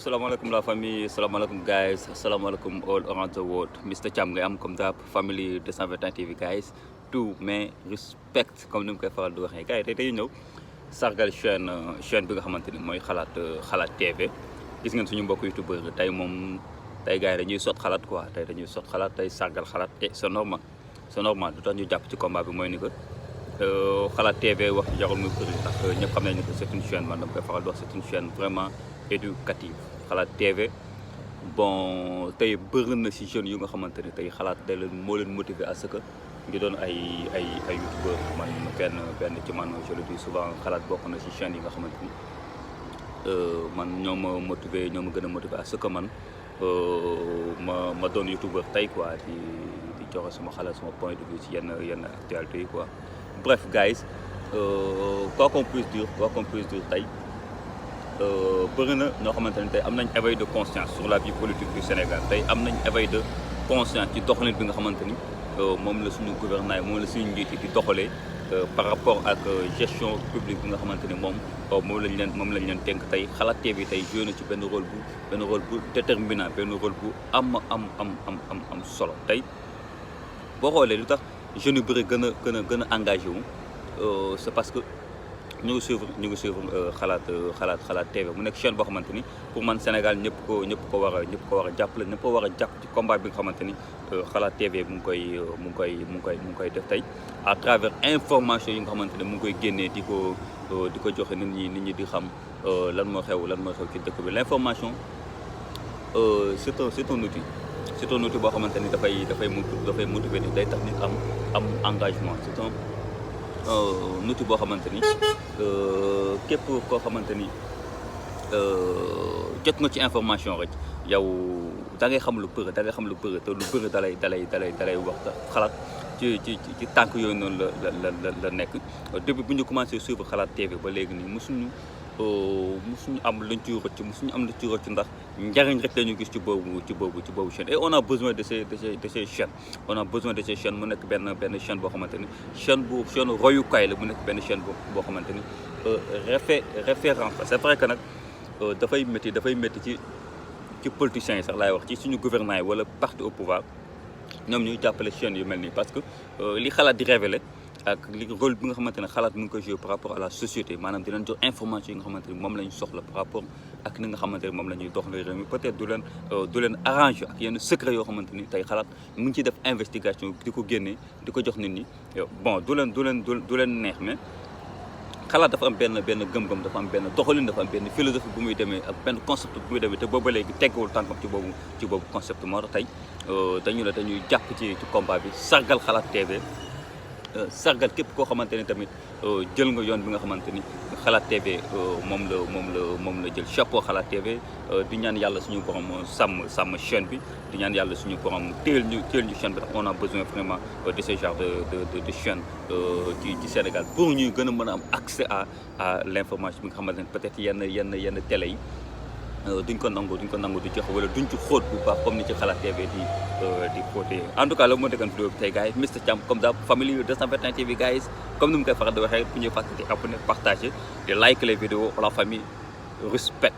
salaamaaleykum la famille, salaamaaleykum guys, salaamaaleykum all around the world. Mr Thiam ngay am comme d'hab family 221 TV guys. Tout mais respect comme ni mu koy faral di waxee gars yi tey dañuy ñëw sargal chaîne bi nga xamante ni mooy xalaat TV. Gis ngeen suñu mbokk youtubeur tey moom tey gars yi dañuy sot xalaat quoi tey dañuy sot xalaat tey sargal xalaat et c'est normal du tax ñu jàpp ci combat bi mooy ni que xalaat TV wax jarul muy bëri ndax ñëpp xam nañ ni que c'est une chaîne man dama koy faral di wax c'est une chaîne vraiment éducative. xalaat TV bon tey bëri na si jeunes yu nga xamante ne tey xalaat day leen moo leen motiver à ce que ngi doon ay youtubeur man benn ci man je le dis souvent xalaat bokk na si chaîne yi nga xamante ni man ñoo ma motiver ñoo ma gën a motiver à ce que man ma doon youtubeur tey quoi di joxe sama xalaat sama point de vue si yenn actualité yi quoi. Bref guys quoi qu'on puisse dire tey bëri na ñoo xamante ne tey am nañ éveil de conscience sur la vie politique du Sénégal tey am nañ éveil de conscience ci doxalin bi nga xamante ni moom la suñu gouvernement moom la suñu njiit yi di doxalee par rapport ak gestion publique bi nga xamante ni moom lañ leen dénk tey xalaat TV tey joué na ci benn rôle bu déterminant benn rôle bu am solo tey boo xoolee lu tax jeunes yu bëri gën a engagé wu c'est parce que ñu ngi suivre xalaat TV mu nekk chaîne boo xamante ni pour man Sénégal ñëpp ko war a jàppale ñëpp ko war a jàpp ci combat bi nga xamante ni xalaat TV mu ngi koy def tey à travers information yi nga xamante ne mu ngi koy génnee di ko joxe nit ñi di xam lan moo xew ci dëkk bi l'information c'est un outil boo xamante ni dafay motiver nit day tax nit am engagement c'est un outil boo xamante ni képp koo xamante ni jot nga ci information rek yow da ngay xam lu bëri te lu bëri dalay wax xalaat ci tànk yooyu noonu la nekk. depuis bu ñu commencé suivre xalaat TV ba léegi nii musuñu am luñ ci rëcc ndax njariñ rek la ñu gis ci boobu chaîne et on a besoin de ces chaînes mu nekk benn chaîne boo xamante ni chaîne royukaay la mu nekk benn chaîne boo xamante ni référence la. C'est vrai que nag dafay métti ci politiciens yi sax laay wax ci suñu gouvernement yi wala parti au pouvoir ñoom ñuy jàppale chaîne yu mel nii parce que li xalaat di révéler ak li rôle bi nga xamante ne xalaat mu ngi koy jouer par rapport à la société maanaam di leen jox information yi nga xamante ni moom la ñu soxla par rapport ak ni nga xamante ne moom la ñuy doxalee réew mi peut-être du leen arranger ak yenn secret yoo xamante ni tey xalaat mu ngi ciy def investigation di ko génnee di ko jox nit ñi bon du leen neex mais xalaat dafa am benn gëm-gëm dafa am benn doxalin dafa am benn philosophie bu muy demee ak benn concept bu muy demee te booba léegi teggewul tànkam ci boobu concept moo tax tey dañuy jàpp ci combat bi sargal xalaat TV sargal képp koo xamante ni tamit jël nga yoon bi nga xamante ni xalaat TV moom la jël chapeau xalaat TV di ñaan yàlla suñu borom sàmm chaîne bi di ñaan yàlla suñu borom téel ñu chaîne bi ndax on a besoin vraiment de ce genre de chaîne ci Sénégal pour ñuy gën a mën a am accès à l'information bi nga xamante ni peut-être yenn télé yi duñ ko nangu di joxe wala duñ ci xóot bu baax comme ni ci xalaat TV di xóotee. En tout cas la moo nekkoon vidéo bi tey gars yi Mr Thiam comme d'hab family 221 TV guys comme ni mu koy faral di waxee bu ñuy fàttali abonné partager di like les vidéos pour la famille respect.